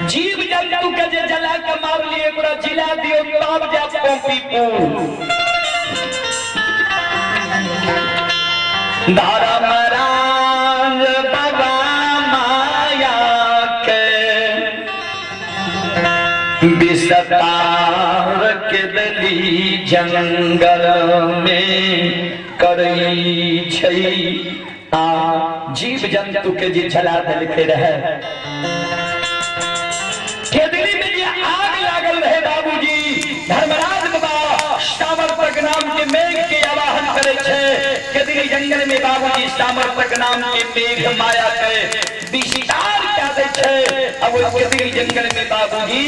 जीव जंतु के जे जला के मारलिए ओकरा जिला दियो तब जा कॉपी पूर। धर्मराज बाबा माया के विस्तार के दली जंगल में करई छै आ जीव जंतु के जे जला देलकै रहे। केदली में जे आग लागल रहे बाबूजी, धर्मराज बाबा सामर्थक नाम के मेघ के आवाहन करे छे। केदली जंगल में बाबूजी सामर्थक नाम के मेघ माया के विस्तार क्या दे छे। अब वो केदली जंगल में बाबूजी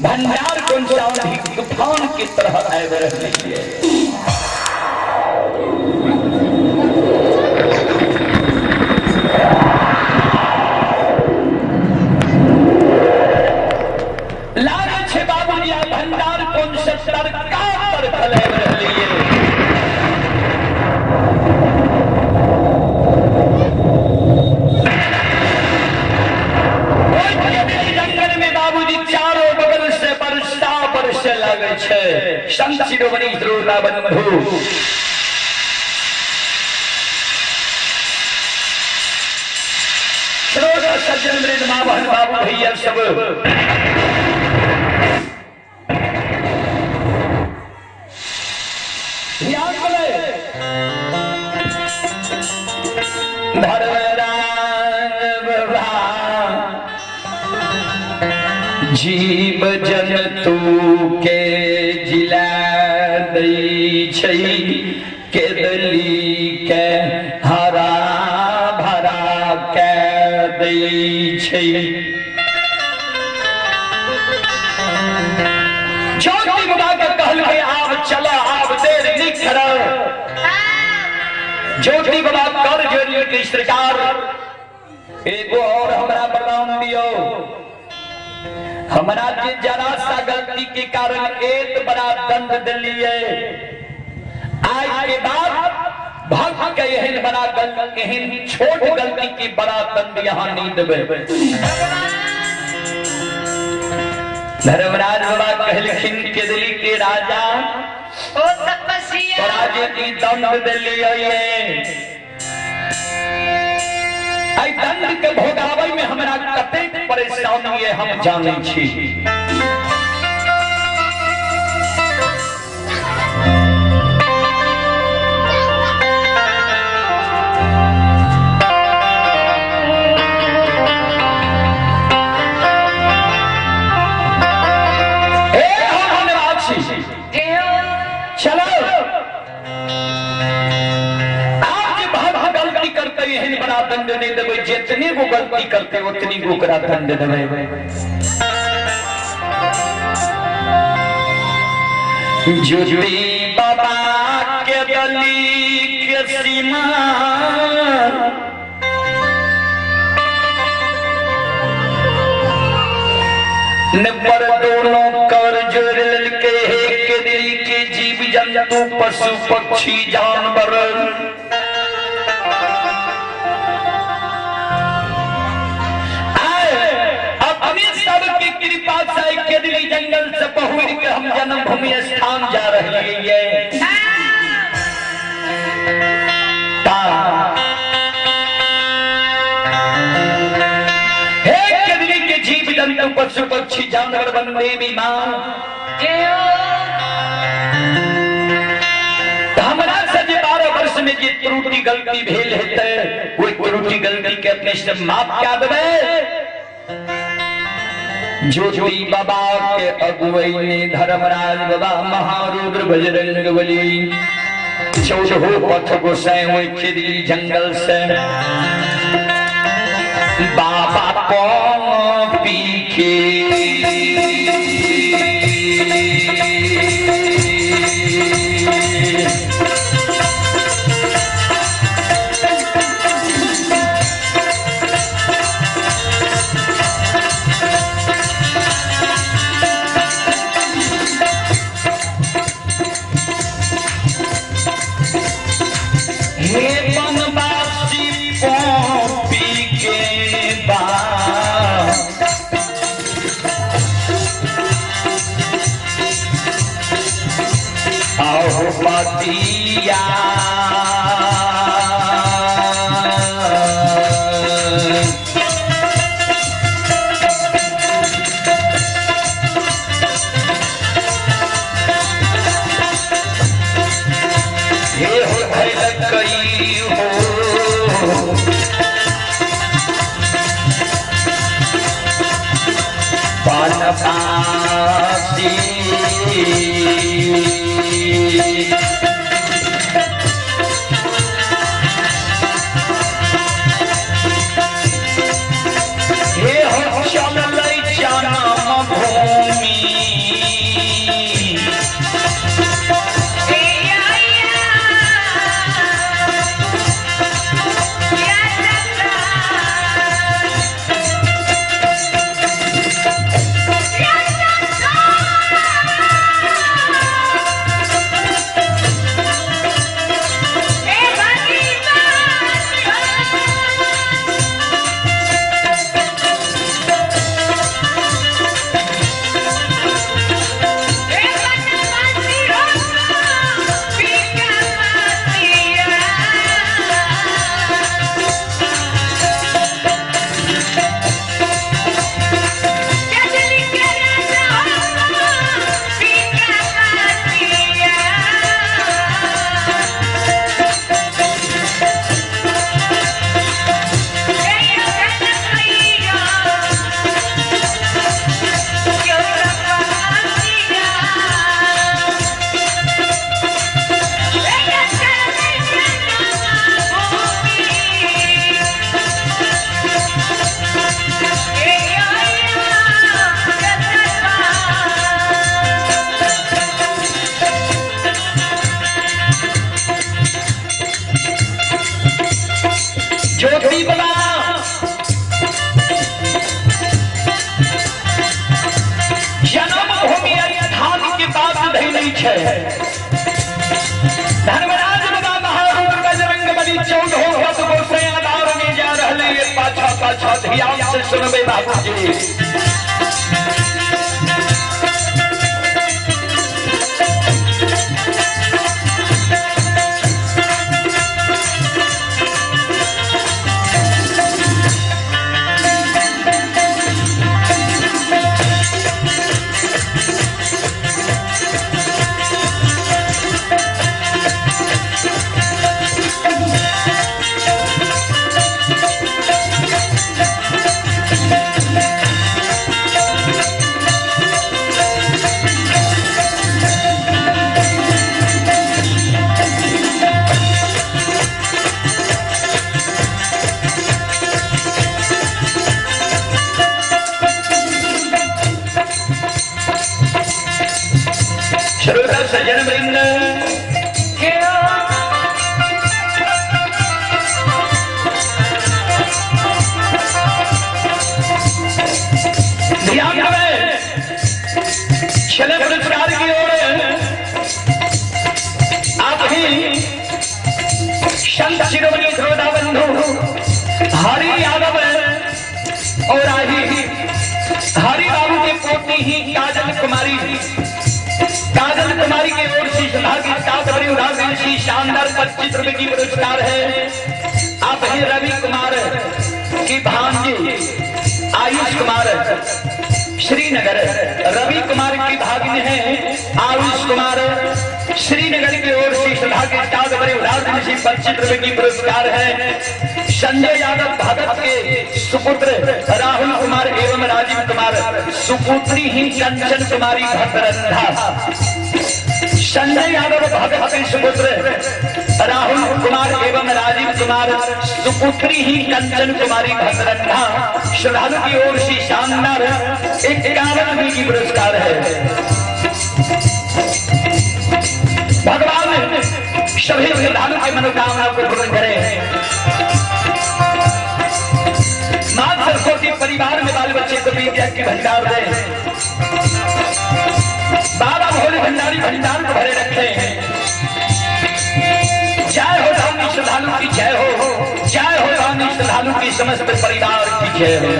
भंडार कौन सा तूफान की तरह आए रहे हैं। लागे छे बाबूजी आ भंडार कौन से सरकार पर खले रहलिए। जंगल में बाबूजी चारों बगल से बरसा बरसे लगे छे। संत शिरोमणि श्रोता बंधु, श्रोता सज्जन वृंद, माँ बहन बाबू भैया सब, ध्यान बोले। धर्मराज बाबा जीव जंतु के जिला दै छै, केदली के हरा भरा के दै छै। ज्योति बाबा के कहलकै आब चल, आब देर नहीं खड़ा। ज्योति बाबा कर जोड़िए के सरकार एगो और हमरा वरदान दियो। हमरा जे जरा सा गलती के कारण एक बड़ा दंड दिलिए, आज के बाद भक्त के एहन बड़ा गलती, एहन छोट गलती के बड़ा दंड यहाँ नहीं देबे। धर्मराज बाबा कहलखिन केदली के राजा, ओ तपस्या तोरा जे ई दंड दिलिए, एहि दंड के भोगाबै में हमरा कतेक परेशानी है हम जानै छी। हे हम धन्यवाद छी। चलो आप जे भक्त गलती करते एहन बड़ा दंड नहीं देबै, जितने गो गलती करते उतनी गो ओकरा दंड देबै। ज्योति बाबा के गली के सीमा ने पर दोनों कर जोड़ के हे केदली के जीव जंतु पशु पक्षी जानवर आए अपने सब की कृपा से केदली जंगल से बहुर के हम जन्मभूमि स्थान जा रहे हैं। हे केदली के जीव जंतु पशु पक्षी जानवर वन देवी मां, हमरा से जे 12 वर्ष में जे त्रुटि गलती भेल हेतै, ओहि त्रुटि गलती के अपने से माफ कए देबै। ज्योति बाबा के अगुवई ने धर्मराज बाबा महारुद्र बजरंग बली चौदहो पथ गोसाई हुए खेदली जंगल से बाबा पी के हे बनवासी पी के बाबा पतिया। हे हो धैलकई हो बनवासी। हे हो चललै जनम भूमि। ज्योति बाबा जन्म भूमि स्थान के बात नहीं नहीं छे। धर्मराज बाबा महारूप बजरंग बली 14 गज गोसैया में जा रहले ये पाछा पाछा। ध्यान से सुनबे बाबूजी। श्रोता सज्जन वृंद, ध्यान देवे छले पुरस्कार की ओर आप ही संत शिरोमणि श्रोता बंधु हरि यादव और आही हरि बाबू के पोती ही काजल कुमारी, काजल कुमारी की ओर से सभा की सात बड़ी उदाहरण सी शानदार 25 रुपए की पुरस्कार है। आप ही रवि कुमार की भांजी आयुष कुमार श्रीनगर, रवि कुमार की भागिनी है आयुष कुमार श्रीनगर की ओर से सभा के सात बड़े उदाहरण सी 25 रुपए की पुरस्कार है। संजय यादव भगत के सुपुत्र राहुल कुमार एवं राजीव कुमार, सुपुत्री ही कंचन कुमारी भद्रंधा। संजय यादव भगत के सुपुत्र राहुल कुमार एवं राजीव कुमार, सुपुत्री ही कंचन कुमारी भद्रंधा श्रद्धालु की ओर से शानदार 51 रुपए की पुरस्कार है। भगवान सभी श्रद्धालु की मनोकामना को पूर्ण करें। मां सरस्वती परिवार में बाल बच्चे को विद्या की भंडार दे। बाबा भोले भंडारी भंडार को भरे रखे। जय हो धामी श्रद्धालु की जय हो, जय हो धामी श्रद्धालु की समस्त परिवार की जय हो।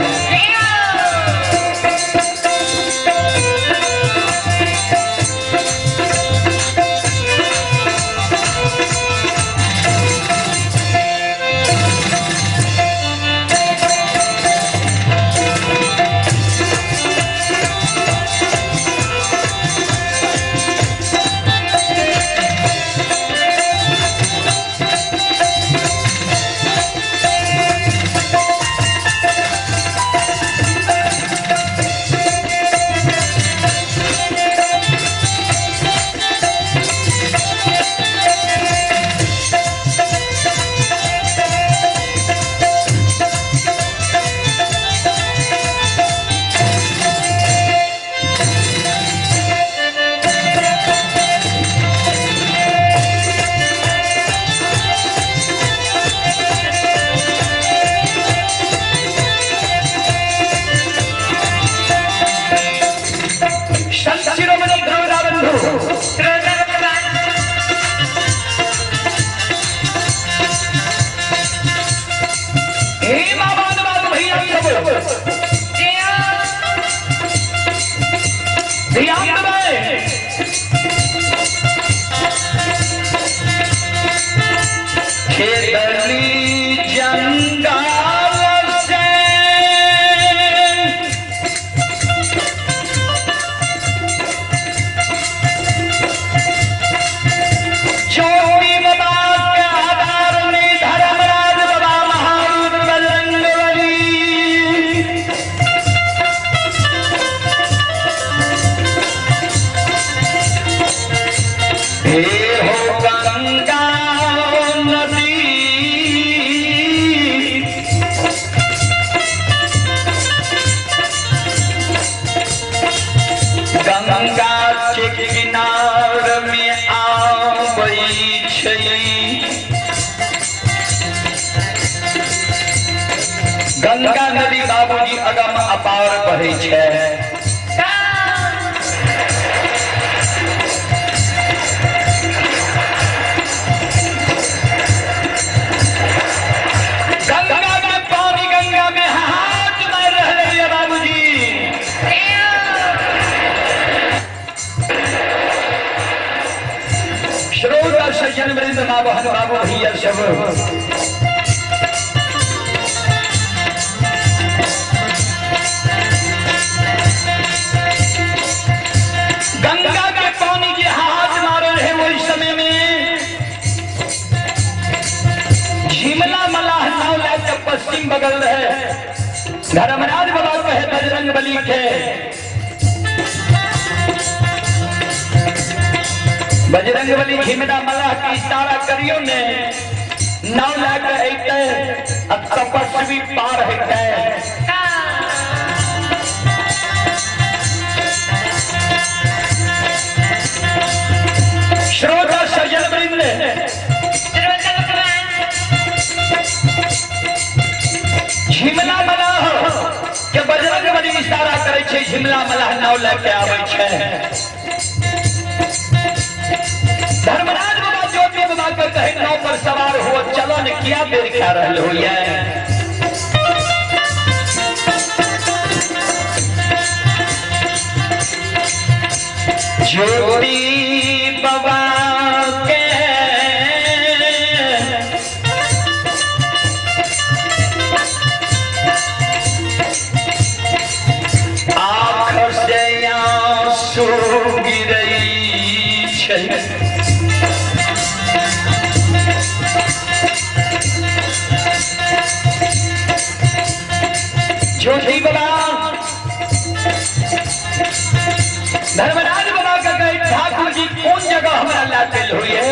गंगा के किनार में आबै छै। गंगा नदी बाबूजी अगम अपार बहै छै। गंगा के पानी गंगा में हाथ मारि रहलै ये बाबूजी। श्रोता सज्जन वृंद, माँ बहन, बाबू भैया सब, गंगा के पानी के हाथ मारे रहे ओहि समय में झिमला मलाह नाव लए के पश्चिम बगल रहे। धर्मराज बाबा कहे बजरंग बली के, बजरंग बली झिमला मलाह के इशारा करियो ने, नाव लए के अइते आ तपस्वी पार हेतै। श्रोता सज्जन वृंद, झिमला मलाह के बजरंग बली इशारा करै छै, झिमला मलाह नाव लए के आबै छै। धर्मराज बाबा ज्योति बाबा के कहे नाव पर सवार हो चलो ने, किया देर खा रहल हो ये। ज्योति बाबा के आँख से आंसू गिरै छै। ज्योति बाबा धर्मराज बाबा के कहे ठाकुर जी कोन जगह हमरा लए गेल होइए,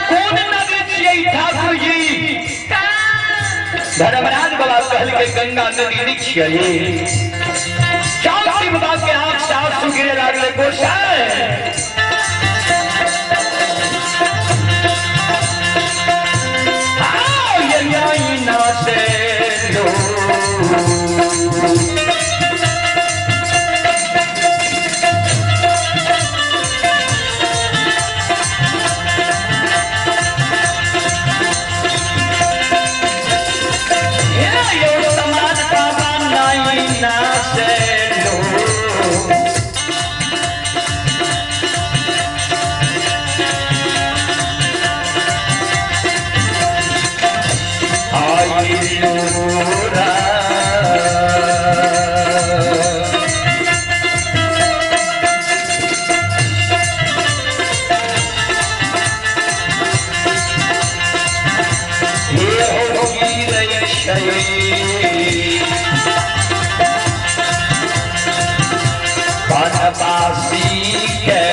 कोन नदी छियै ठाकुर जी? धर्मराज बाबा कहलकै गंगा नदी नहि छियै। ज्योति बाबा के आंख से आंसू गिरे लागले। गोसाई आओ ये नैना से लो। हे यो समाज बाबा नैना से लो। आइलो रा। हे हो गिरै छै वनवासी के,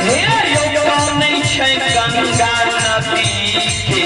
हे यौ नहि छै गंगा नदी के।